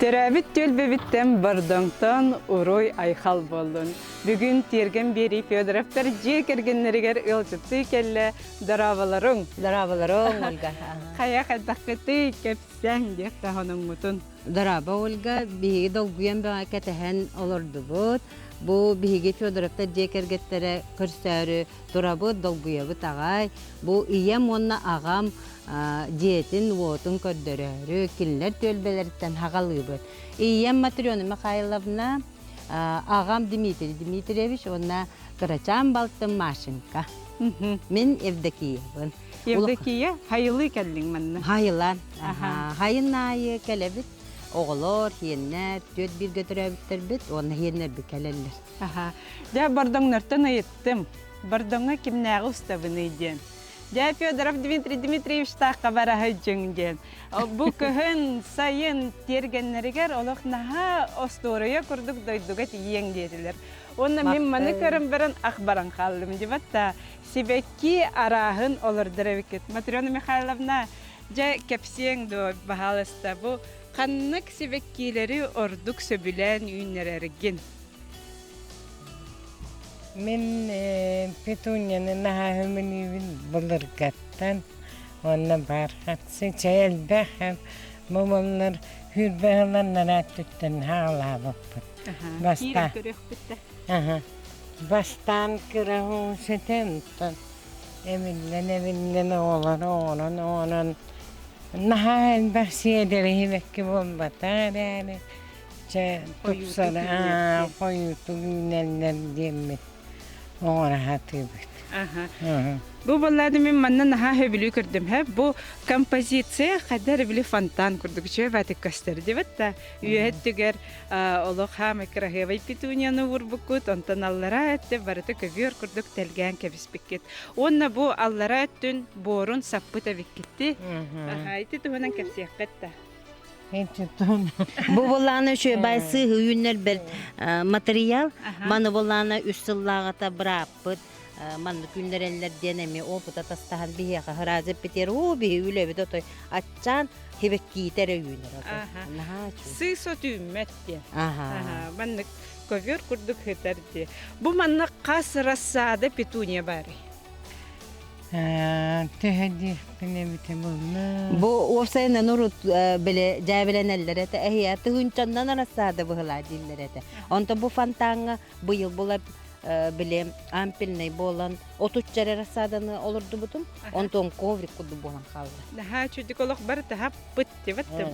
Төрөөбүт түөлбэбиттэн Бордоҥтон уруй-айхал буоллун. Бүгүн Тиэргэн биэрии Федоровтар дьиэ кэргэннэригэр ыалдьыттыы кэллэ. Дорооболоруҥ! Дорооболоруҥ, Ольга. Хайа хайдаххытый, кэпсээҥ диэх хоноҥҥутун. Дорообо, Ольга. Биһиги долгуйан бөҕө кэтэһэн олордубут. Бу биһиги Федоровтар дьиэ кэргэттэрэ көрсөөрү турабыт, долгуйабыт аҕай. Бу ийэм уонна аҕам дьиэтин-уотун көрдөрөөрү кинилэр түөлбэлэриттэн хаҕалыыбыт. Ийэм Матрена Михайловна, аҕам Дмитрий Дмитриевич уонна кырачаан балтым Машенька. Мин Евдокиябын. Евдокия, хайылыы кэллиҥ манна? Хайылаан. Хайын аайы кэлэбит. Оҕолор, хиэннэр, түөрт бииргэ төрөөбүттэрбит уонна хиэннэрбит кэлэллэр. Аха. Дьэ, Бордоҥнортон ыйыттым. Бордоҥҥо кимнээҕи устабыный диэн. Дьэ, Федоров Дмитрий Дмитриевичтаахха бараһы дьиҥ диэн. Бу кыһын, сайын тиэргэннэригэр олох наһаа остуоруйа курдук дойдуга тиийиэҥ диэтилэр. Уонна мин маны көрөн баран ах баран хааллым дибат сибэкки арааһын олордор эбиккит. Матрена Михайловна, дьэ кэпсиэҥ дуо, баһаалыста, бу ханнык сибэккилэри ордук сөбүлээн үүннэрэргин? Мин петуньяны наһаа сөбүлүүбүн былыргаттан уонна бархатцы чэй элбэх бу буоллар сүүрбэ сыллар нарааттыттан хаалаабыппыт. Бастаан бастаан кыра сытан эбиллэн эбиллэн оҕолор оҕонон оҕонон наһаа элбэх сиэдэрэһи бэккэ буолбатах эрээри Чэ, тупсара, хойуутук үүнэллэр диэммит оҥоро сатыыбыт. Бу буоллаады мин манна наһаа сөбүлүү көрдүм. Бу композиция хайда эрэ били фонтан курдук үчүгэй баатык көстөр дибит да. Үөһэ өттүгэр олох хаамай кыраһыабай петунияны уурбуккут, онтон аллараа өттө барыта көбүөр курдук тэлгээн кэбиспиккит. Уонна бу аллараа өттүн буорун саппыт эбиккитти. Аха, ити туһунан кэпсиэххит да. Бу булаана үчүгэй сыыһы үүннэрбэт материал. Маны булаана үс сыллааҕыта бырааппыт маннык үүннэрэллэр диэн эмиэ опыта тастаһан биһиэхэ ыраазы эппитигэр оо биһи үлэбит отой аччаан хибэккиитэ эрэ үүнэр отой. Наһаа үчүгэй. Сыыс от үүммэт диэн. Маннык ковер курдук сытар дии. Бу манна хас рассада петуния баарый? Төһө диэхпин эбитэ буолла. Бу уопсайынан урут били дьээбэлэнэллэр этэ эһиэ тыһыынчаннан рассада быһылаа дииллэр этэ. Онтон бу фонтаҥҥа быйыл була били ампельнай буолан отучча эрэ рассаданы олордубутум. Онтон коврик курдук буолан хаалла. Наһаа үчүгэй олох бар таһаппыт дебет бу.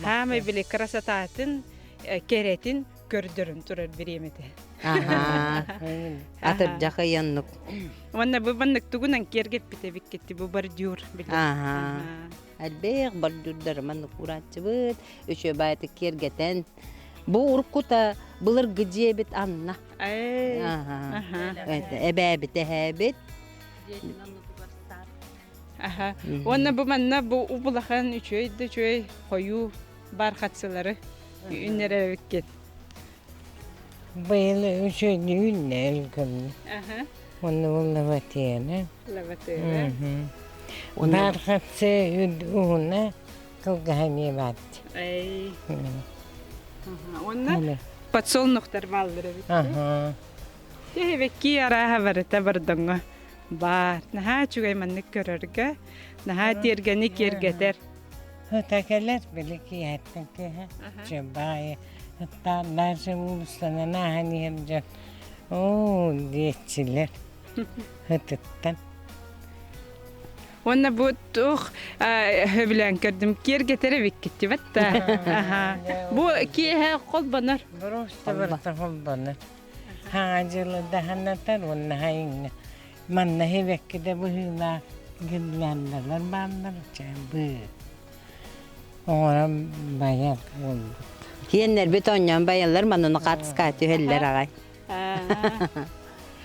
Хаамай били красотатын кэрэтин көрдөрөн турар бириэмэтэ. Атырдьах ыйаннык. Уонна бу маннык тугунан киэргэппит эбиккитти бу бордюр били. Элбэх бордюрдары маннык урааччыбыт, үчүгэй баайытык киэргэтэн. Бу уруккута былыргы дьиэбит Анна. Эбээбит эһээбит. Аха. Уонна бу манна бу убулахан үчүгэй да үчүгэй хойуу бархатсылары үүннэрэбиккит. Быйыл үчүгэйдик үүннэ өлгөмнө. Онно бу лаватена. Лаватена. Бархатсы уһуна кылгаһа эмиэ баар. Эй. Уонна подсолнухтар бааллар эбит. Эбэкки арааһа барыта Бордоҥҥо баар. Наһаа үчүгэй маннык көрөргө, наһаа тиэргэни киэргэтэр. Ыта кэлэр били киэһэттэн киэһэ чыбаайы ыттааннаачы уулуссанан ааһан иһэр дьон оо диэччилэр ытыттан Уонна бу туох сөбүлээн көрдүм киэргэтэр эбиккит дибэт да. Бу киэһэ холбонор. Просто барыта холбонор. Хаҥа дьылы даһанатар уонна хайыҥҥа манна сибэкки да быһыылаах гирляндарар бааллар чэ быы оҥорон байар буолбут. Киэннэрбит оонньоон байаллар манна хаатыска түһэллэр аҕай.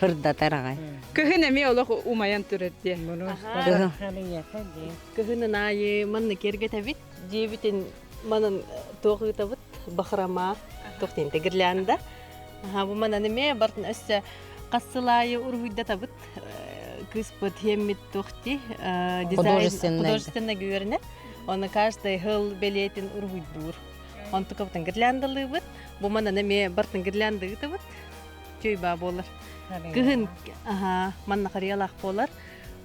Ырдатар аҕай. Кыһын эмиэ олох умайан турар диэн. Кыһынын аайы манна киэргэтэбит. Дьиэбитин манан туох ыытабыт бахрама туох диэн гирлянда. Аха бу манан эмиэ бартын өссө хас сыл аайы уруһуйдатабыт кыыспыт хиэммит туох дии дизайн художественный үөрэнэр. Оны каждый хыл бэлиэтин уруһуйдуур. Онтукабытын гирляндалыыбыт. Бу манан эмиэ бартын гирлянда ыытабыт. Чөй баа буолар. Кыһын аха манна харыйалаах буолар.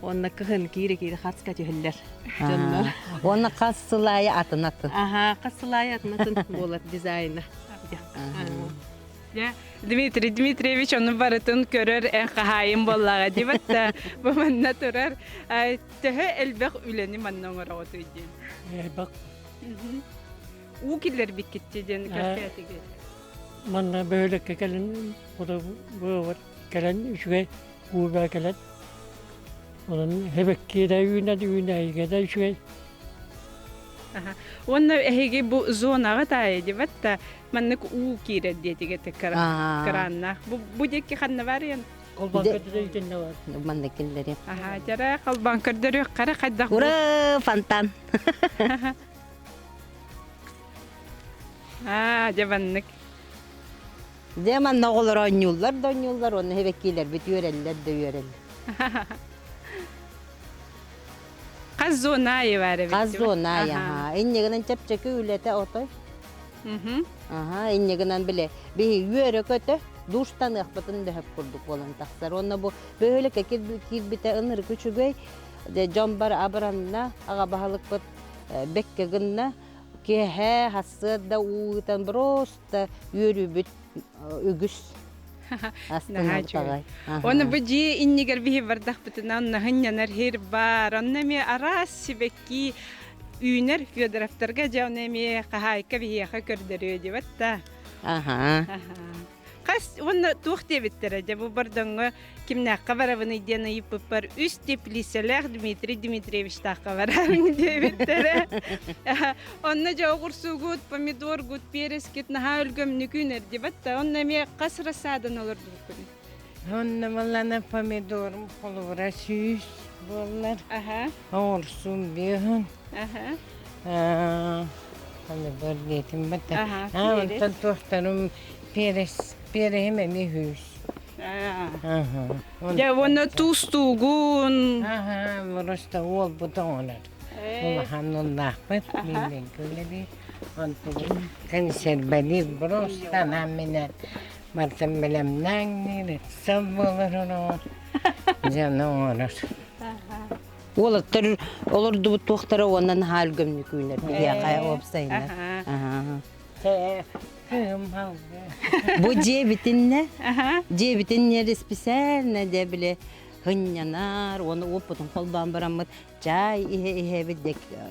Уонна кыһын киирэ-киирэ хаска түһэллэр дьоннор. Уонна хас сыл аайы атын атын. Аха, хас сыл аайы атын атын буолар дизайна. Дьэ, Дмитрий Дмитриевич ону барытын көрөр эн хаһаайын буоллаҕа дибат да бу манна турар төһө элбэх үлэни манна оҥороҕутуй диэн. Элбэх. Уу киллэрбиккитти диэн кэпсээтигит. Манна бөһүөлэккэ кэлин кэлэн үчүгэй уу баа кэлэн онон хэбэкки да үүнэн үүнээйигэ да үчүгэй. Уонна эһиги бу зонаҕа таайа дибат да маннык уу киирэр диэтигэ кырааннаах. Бу бу диэки ханна барыан? Холбоҥко итиннэ бар. Манна киллэри. Аха, дьара холбоҥ көрдөрүөх хара хайдах Ура, фонтан. Аа, дьэ маннык. Дьэ манна оҕолор оонньууллар да оонньууллар, уонна эбэккиилэрбит үөрэллэр да үөрэллэр. Хас зона аайы баар эбит. Хас зона аайы, аха. Инньэ гынан чэпчэки үлэтэ отой. Аха, инньэ гынан бile биһи үөрэ-көтө душтаныахпытын дөһөп курдук буолан тахсар. Уонна бу бөһүөлэккэ киирбитэ ынырык үчүгэй. Дьэ дьон бар абыранна, аҕа баһылыкпыт бэккэ гынна. Киэһэ хассыарда уу ыытан просто үөрүүбүт үгүс. Астынар Оны бу дьиэ иннигэр биһи бардахпытына онно хынньанар хир бар, онно эмиэ араас сибэкки үүнэр Федоровтарга дьэ ону эмиэ хаһаайка биһиэхэ көрдөрүө диэбэт да. Аха. Хас уонна туох диэбиттэрэ дьэ бу Бордоҥҥо кимнээххэ барабыный диэн ыйыппыппар үс теплицэлээх Дмитрий Дмитриевичтаахха барарыҥ диэбиттэрэ. Онно дьэ оҕурсуугут, помидоргут, перескит наһаа өлгөмнүк үүнэр диэбэт да онно эмиэ хас рассадан олордубуккун? Онно балана помидорум холобура 100 буоллар. Аха. Оҕурсуум биэһин. Аха. Помидор диэтим бата. Аа, онтон туохтарым перес, переһим эмиэ 100. Дьэ уонна туустуугун. Аха, просто уолбут оҥорор. Улахан уоллаахпыт, мииннэн үлэлиир. Онтубун консервалиир просто анаан минээн Мартын бэлэмнээҥ сыл буолар оҥор. Дьону оҥорор. Уолаттар олордубут туохтара уонна наһаа өлгөмнүк үүнэр биһиэхэ уопсайынан. Бу дьиэбитиннэ, дьиэбитиннэ специально дьэ били һынньанар уонна уоппутун холбоон бараммыт чай иһэ-иһэбит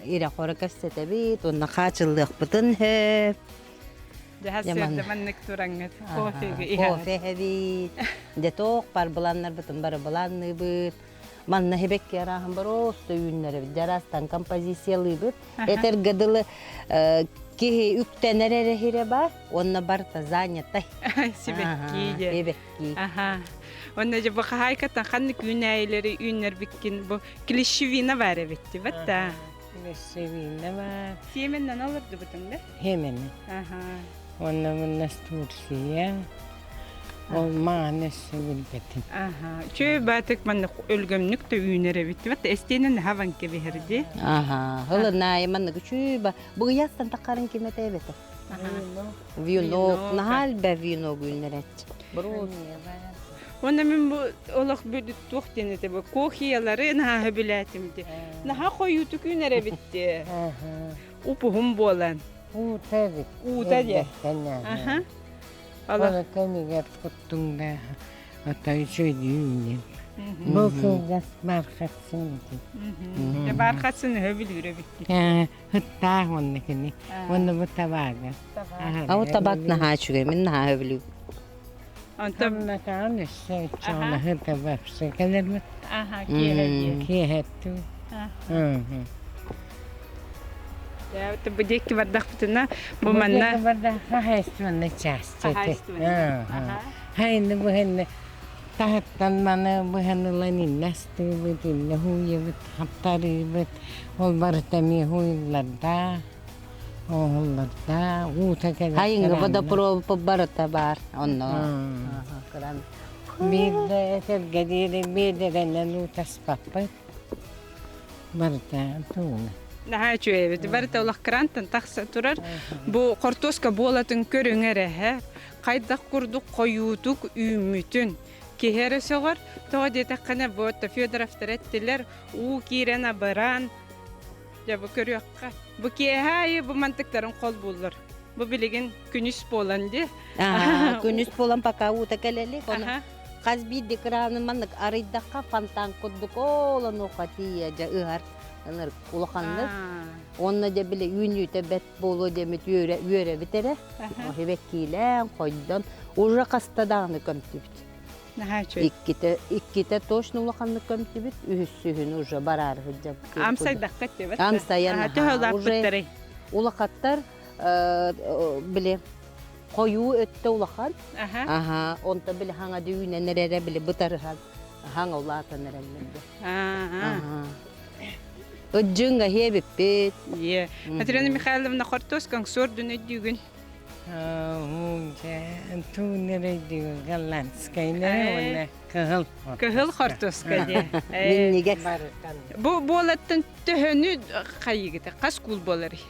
ирэ-хоро кэпсэтэбит уонна хаачыллыахпытын сөп. Дьаһасыарда маннык тураҥҥыт кофега иһэҕит. Кофе иһэбит. Дьэ туох бар былааннарбытын бары былаанныыбыт. Манна хибэкки арааһын бороосто үүннэрэбит. Дьэ араастан композициялыыбыт. Этэргэ дылы киһи үктэнэр эрэ сирэ бар, уонна барыта занятай. Сибэкки дьэ. Сибэкки. Аха. Онно дьэ бу хаһаайкаттан ханнык үүнээйилэри үүннэрбиккин бу клещевина бар эбит дибэт да. Клещевина бар. Сиэмэннэн олордубутуҥ да? Хемени. Аха. Уонна Настурция. Ол мааны өссө билбэтим. Аха. Чөө баатык манна өлгөмнүк да үүнэр эбит. Бат эстиэнэн хаван кэбиһэрди. Аха. Хылынаайы маннык үчүү ба. Быгыястан таққарын ким этээбэтэ? Вино. Наһаа элбэ вино үүннэрээччи. Уонна мин бу олох бүдүт туох диэн этэ бу кохиялары наһаа билээтим ди. Наһаа хойуутук үүнэр эбит ди. Упуһум буолан. Уута эбит. Уута диэ. Аха. Ала кэмигэр куттуҥ да отой үчүгэйдии Бу кылгас бархатсын ити. Бархатсын өһө билүүр эбит. Ыттаах уонна кини. Уонна бу табаага. А вот табак наһаа үчүгэй, мин наһаа сөбүлүүбүн. Онтон Натаан өссө чоҥнаһы табапсы кэлэрбит. Аха, киэһэ Киэһэттүү. Бу диэки бардахпытына бу манна Хаһайыстыбанна часть эти. Хайны быһынны таһыттан маны быһан ылан иннэ астыыбыт, иннэ хууйабыт, хаптарыыбыт. Ол барыта эмиэ хууйулларда, оҥоһулларда, уута кэлэр. Хайыҥҥы водопровод барыта баар онно. Кыран. Биирдэ этэргэ диэри биэдэрэнэн уутаспаппыт. Барыта тууна. Наһаа үчүгэй эбит. Барыта олох крантан тахса турар. Бу хортуоска буолатын көрүҥ эрэһэ хайдах курдук хойуутук үүммүтүн киһи эрэ сөҕөр. Тоҕо диэтэххинэ бу Федоровтар эттилэр уу киирэн абыраан дьэ бу көрүөххэ. Бу киэһэ аайы бу мантыктарын холбууллар. Бу билигин күнүс буолан дии. Күнүс буолан пока уута кэлэлик. Хас биирдии краны маннык арыйдахха фонтан курдук оолонуохха тиийэ дьэ ыһар ынырык улаханнык. Уонна дьэ били үүнүүтэ бэт буолуо диэмит үөрэ үөрэбит эрэ. Хибэккиилээн, хойдон уже хаста даҕаны көмтүбүт. Наһаа үчүгэй. Иккитэ иккитэ точно улаханнык көмтүбүт, үһүссүһүн уже бараары сылдьабыт. Амсайдахха диэбэт. Амсайан Төһө улааппыттарый? Улахаттар били хойуу өттө улахан. Аха, онто били хаҥа үүнэн эрэрэ били бытарыһан хаҥа улаатан эрэллэр. Аха. Ыдьыҥҥа иһиэбиппит. Е. Матрена Михайловна хортуоскаҥ суордун өйдүүгүн? Тууннэрейдүүгүн голландскайнары уонна кыһыл Кыһыл хортуоска диэ. Миннигэс. Бу буолаттан төһөнү хайыгыта? Хас куул буоларый?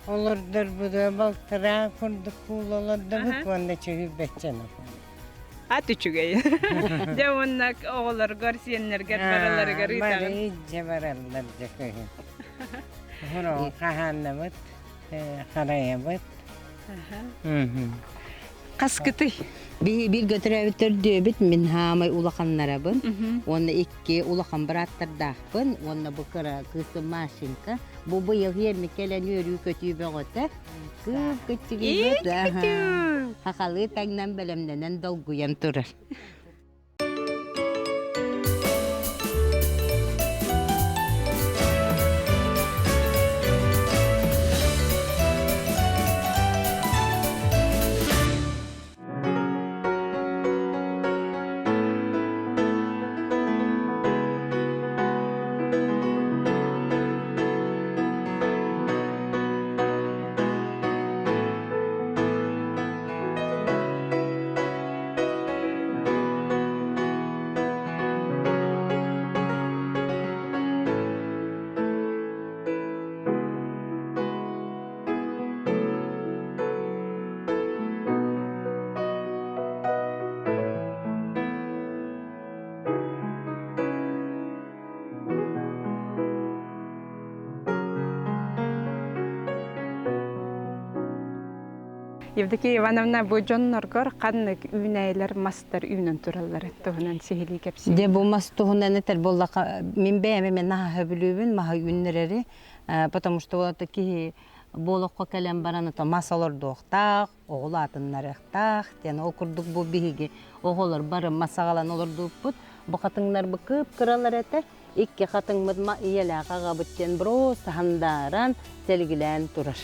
Олордорбут балтараа курдук куул олордобут уонна чөһүрбэччэн Ат үчүгэй. Дьэ уонна оҕолоргор, сиэннэргэр бараларыгар ыытаҕын. Бары дьэ бараллар дьэ кыһын. Хороҕо хаһааннабыт, харайабыт. Хаскытый? Биһи бииргэ төрөөбүт төрдүөбүт, мин хаамай улаханнарабын. Уонна икки улахан бырааттардаахпын. Уонна бу кыра кыысым Машенька. Бу быйыл иэмми кэлэн үөрүү-көтүү бөҕөтө. Кып-кыччыгыйбыт. Хахалыы таҥнан бэлэмнэнэн долгуйан турар. Евдокия Ивановна, бу дьонноргор ханнык үүнээйилэр мастар үүнэн тураллар туһунан сиһилии кэпсиир. Дьэ бу мас туһунан этэр буоллахха мин бэйэм эмэ наһаа сөбүлүүбүн маһы үүннэрэри потому что вот киһи бу олоххо кэлэн баран ото мас олордуохтаах оҕол аатыннарыахтаах диэн ол курдук бу биһиги оҕолор бары мас аҕалан олордубуппут бу хатыҥнарбыт кып-кыралар этэ икки хатыҥмыт ма ийэлээх аҕабыт диэн просто хандааран сэлгилээн турар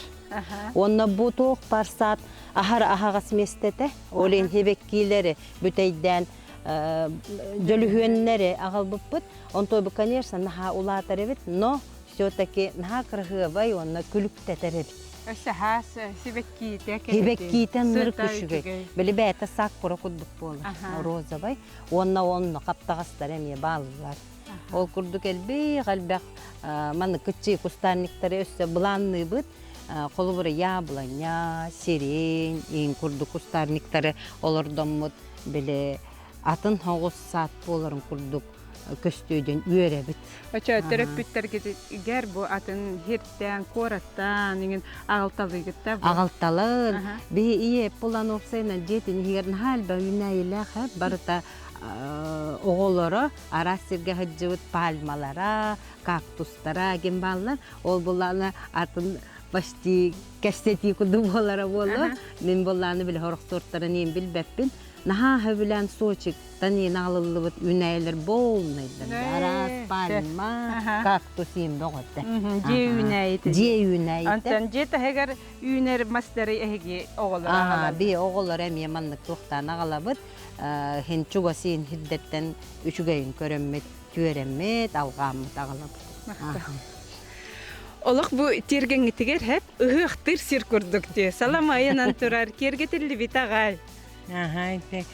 уонна бу туох парсаат аһар аһаҕас миэстэтэ ол иһин хибэккиилэри бүтэйдээн дьөлүһүөннэри аҕалбыппыт онтуойбу конечно наһаа улаатар эбит но все-таки наһаа кыраһыабай уонна күлүктэтэр эбит. Өссө хаас сибэккиитэ Сибэккиитэ нырык үчүгэй. Били бэйэтэ сакура курдук буолар, розовай. Уонна онно хаптаҕастар эмиэ бааллар. Ол курдук элбэх элбэх маннык кыччыы кустарниктары өссө былаанныыбыт. Холобура яблоня, сирень, иин курдук кустарниктары олордоммут били атын соҕус саат буоларын курдук көстүүдөн үөрэбит. Очо төрөппүттэргитигэр бу атын хиртэн, куораттан иҥин аҕалталыыгытта бу. Аҕалталын. Биһи ийэ булан уопсайынан дьиэтин иһигэр наһаа элбэх үүнээйилээх барыта оҕолоро араас сиргэ сылдьыбыт пальмалара, кактустара ким бааллар. Ол буллаана атын почти кэпсэтии курдук буолара буолуо. Мин буллааны били сорох суортарын иин билбэппин. Наһаа сөбүлээн Сочиттан иин аҕалыллыбыт үүнээйилэр болнайдар. Араас пальма, кактус иин бөҕөтө. Дьиэ үүнээйитэ. Дьиэ үүнээйитэ. Онтон дьиэ таһыгар үүнэр мастары эһиги оҕолор аҕалабыт. Би оҕолор эмиэ маннык туохтаан аҕалабыт. Хин чугас иин хирдэттэн үчүгэйин көрөммүт, түөрэммит, алҕааммыт аҕалабыт. Олох бу тиэргэҥҥитигэр хэп ыһыахтыыр сир курдук дии. Саламайынан турар, киэргэтиллибит аҕай. Аһаа ити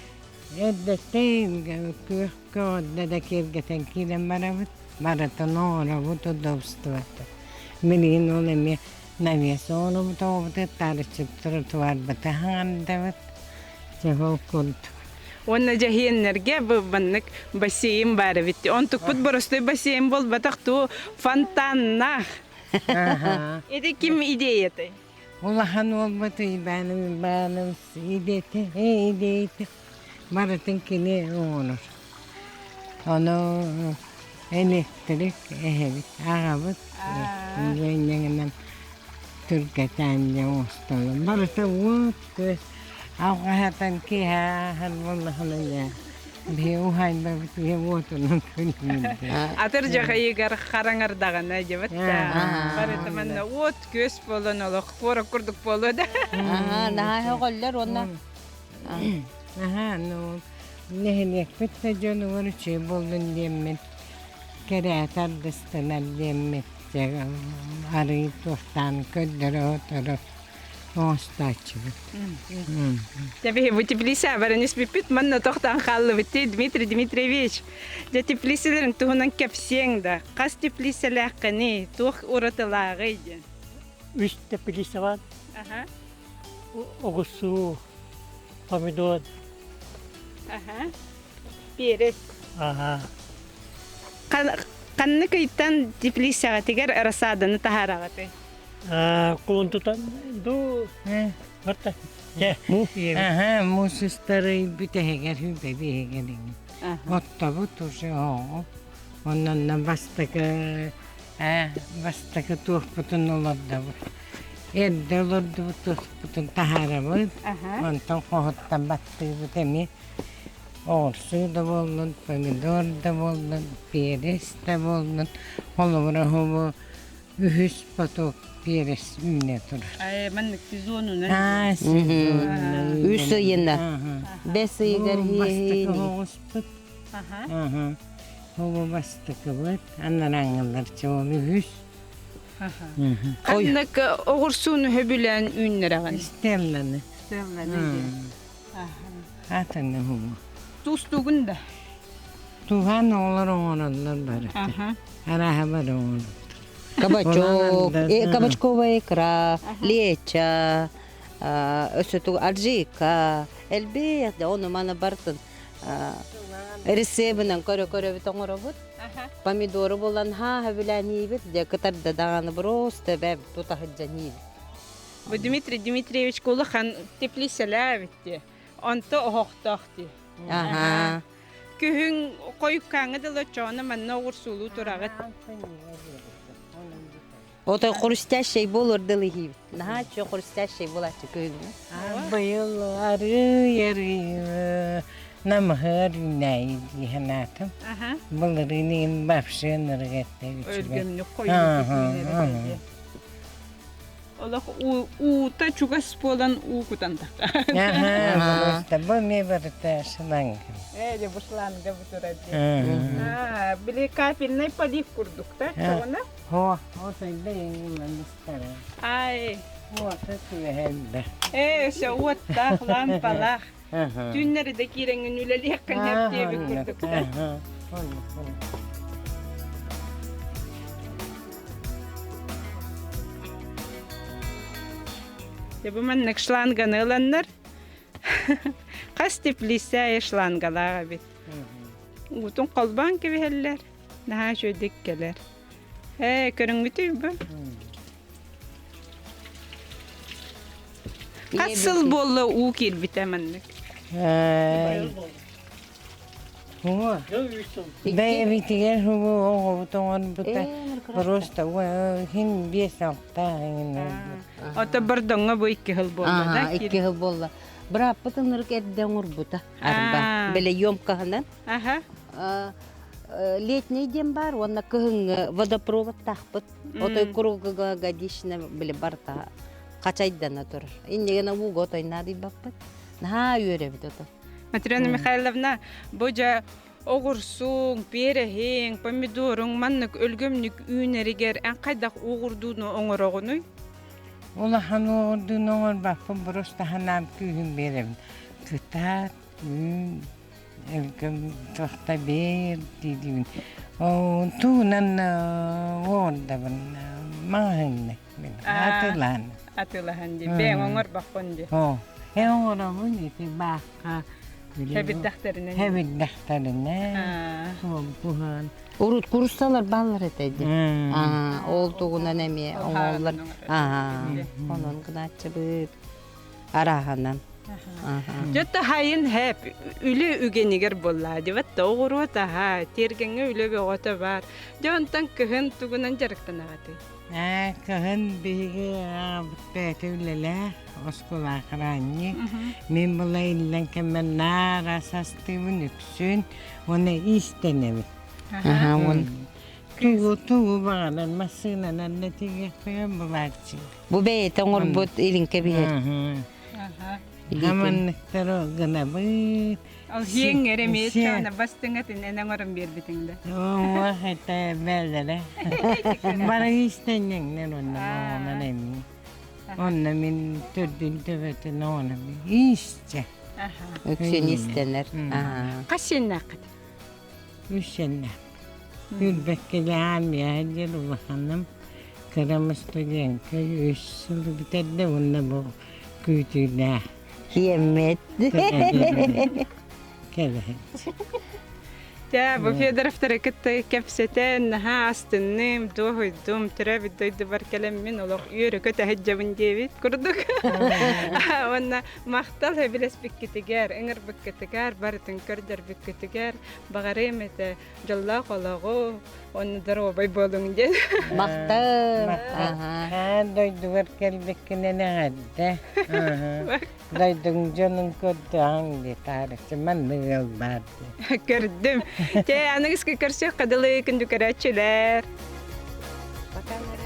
эрдэттэн күөх көҕөрдө да киэргэтэн киирэн барабыт, барытын оҥоробут удобствота. Билигин ол эмиэ навес оҥоробут оҕобутугар таарыччы тротуарбыты хаҥардабыт. Дьэ ол курдук. Уонна дьэһиэннэргэ бу маннык бассейн баар эбит. Онтукпут боростуой бассейн буолбатах туу фонтаннаах. Ити ким идеятай? Улахан уолбут Иван Иванович идэтэ, идеята барытын кини оҥорор. Ону электрик эһэбит, аҕабыт инньэ түргэтээн дьэ оҥостоллор. Барыта уот күөс алҕаһатан киэһэ ааһар буоллаҕына дьэ биһи уһаайбабыт ийэ уотунан күллүүрдэ. Атырдьах ыйыгар хараҥардаҕына дьэбит да барыта манна уот күөс буолан олох куорат курдук буолуо да. Аһаа, наһаа өҕөллөр уонна Аһаа, ну нэһилиэкпит да дьонугар үчүгэй буоллун диэммит, кэрээтэ ардыстанар диэммит арыы туохтаан көрдөрө-оторо оҥостооччубут. Дьэ, бу теплица баран испиппит манна тохтоон хааллыбыт Дмитрий Дмитриевич. Дьэ, теплицаларын туһунан кэпсиэҥ да, хас теплицалааххыный, туох уратылааҕый диэн. Үс теплица бар. Аха. Оҕурсуу, помидор. Аха. Перец. Аха. Ханнык ыйтан теплицаҕытыгар рассаданы таһаараҕытый? Кулун тутан ду барта. Аха, муус устар бүтэһигэр бүтэһигэр Оттобут уже оҕо. Онон бастакы бастакы туохпутун олордобут. Эрдэ олордубут туохпутун таһаарабыт. Онтон хоһуттан баттыыбыт эмиэ. Оҕурсуу да буоллун, помидор да буоллун, перец да буоллун. Холобура, бу үһүс поток перец үүнэ турар. Маннык сезонунан. Аа, сезонунан. Үс ыйына. Бэс ыйыгар Бастакы оҕуспут. Аха. Бу бастакыбыт, анарааҥҥылар чуол үһүс. Ханнык оҕурсууну сөбүлээн үүннэрэҕин? Стелланы. Стелланы диэн. Атыны хубу. Туустуугун да? Туһан оҕолор оҥороллор барыта. Арааһа бары оҥороллор. Кабачок, кабачковая икра, леча, өссө тугу аджика, элбэх да ону маны бартын рецебынан көрө-көрөбүт оҥоробут. Помидору булан ха сөбүлээн дьэ кытарда даҕаны просто бэм тута сылдьан иибит. Бу Дмитрий Дмитриевич улахан теплицэлээбит дии. Онто оһохтоох дии. Аха. Күһүн хойуккааҥҥа дылы оччоҕуна манна оҕурсуулуу тураҕыт. Ото хрустящий буолуор дылы иһиибит. Наһаа чө хрустящий буолааччы күһүҥҥү. Быйыл арыы-арыы намыһыар үүнээйи дии санаатым. Былырыын иһин вообще ынырык этэ үчүгэй. Өлгөмнүк хойуутук үүнэр Олох уута чугас буолан уу кутан тахха. Аха, бу эмиэ барыта шланг. Ээ, дьэ бу шланга бу турар дии. Аа, били капельный полив курдук да, чоҕуна? Хо, отойда ылан истэрэ. Ай. Уота түһэллэ. Ээ, өссө уоттаах, лампалаах. Түүннэри да киирэҥҥин үлэлиэххин сөп диэбит курдук да. Дьэ бу маннык шланганы ыланнар хас теплица шлангалаах эбит. Уутун холбоон кэбиһэллэр, наһаа үчүгэйдик кэлэр. Ээ, көрүҥмүтүй бу? Хас сыл буолла уу киирбитэ маннык? Бэйэбитигэр хубу оҕобут оҥорбута просто хин биэс алтаах иҥин Ото Бордоҥҥо бу икки сыл буолла да? Икки сыл буолла. Бырааппыт ынырык эрдэ оҥорбута. Арба. Бэлэ емкаһынан. Аха. Летний диэн баар уонна кыһыҥҥы водопроводтаахпыт. Отой круглогодично били барыта хачайдана турар. Иннигэнэ ууга отой наадыйбаппыт. Наһаа үөрэбит ото. Матрена Михайловна, бу дьэ оҕурсуҥ, переһиҥ, помидоруҥ маннык өлгөмнүк үүнэригэр эн хайдах уоҕурдууну оҥороҕунуй? Улахан уоҕурдууну оҥорбаппын, просто ханаам күүһүн биэрэбин. Кытаат, үүн, өлгөм туохта биэр диибин. Тугунан уоҕурдабын. Маҕаһыынна атыылаһан. Атыылаһан дии. Бэйэҥ оҥорбоккун дии. Оо, э оҥоробун ити баахха Хэбирдэхтэринэн. Хэбирдэхтэринэ туһан. Урут курусталар бааллар этэ дии. Аа, ол тугунан эмиэ оҥооллор. Аа, онон гынааччыбыт. Арааһанан. Дьэ хайын хэп үлэ үгэнигэр буоллаа дибэт да оҕуруот аһа, тиэргэҥҥэ үлэ бөҕөтө баар. Дьэ онтон кыһын тугунан дьарыктанаҕытый? Ээ, кыһын биһиги аҕабыт бэйэтэ үлэлээх, оскуола охранник. Мин була иллэҥ кэммэр наар ас астыыбын үксүн уонна иистэнэбин. Аха, уон Тугу тугу баҕарар массыынанан да тигиэхпин булааччы. Бу бэйэтэ оҥорбут илиҥкэ биһэр. Илиитин. Хаманныктары гынабыт. Ол сиэҥ эрэ эмиэ чаана бастыҥа тинэн оҥорон биэрбитиҥ да. Уох это бэллэрэ. Бары иистэнньэҥнэр онно оҕолор эмиэ. Онно мин төрдүн төбөтүн оҕонобун иисчэ. Үксүн истэнэр. Хас сиэннээххит? Үс сиэннээх. Үрбэккэлээн миэхэ диэн улаханым кырам студентка үс сыл бүтэрдэ уонна бу күүтүүлээх Киэммит. Кэбиһин. Дьэ, бу Федоровтары кытта кэпсэтэн, наһаа астынным, дуоһуйдум, төрөөбүт дойдубар кэлэммин олох үөрэ-көтө сылдьабын диэбит курдук. Уонна махтал сөбүлэспиккитигэр, ыҥырбыккытыгар, барытын көрдөрбүккүтүгэр баҕарыам этэ дьоллоох олоҕу, уонна доруобай буолуҥ диэн. Махтал. Аан дойдугар кэлбиккинэн эҕэрдэ. Дойдуҥ дьонун көрдөһөҥ дии таарыччы маннык ыал баар дии. Көрдүм. Чэ, аныгыскы көрсүөххэ дылы күндү көрөөччүлэр. Пока.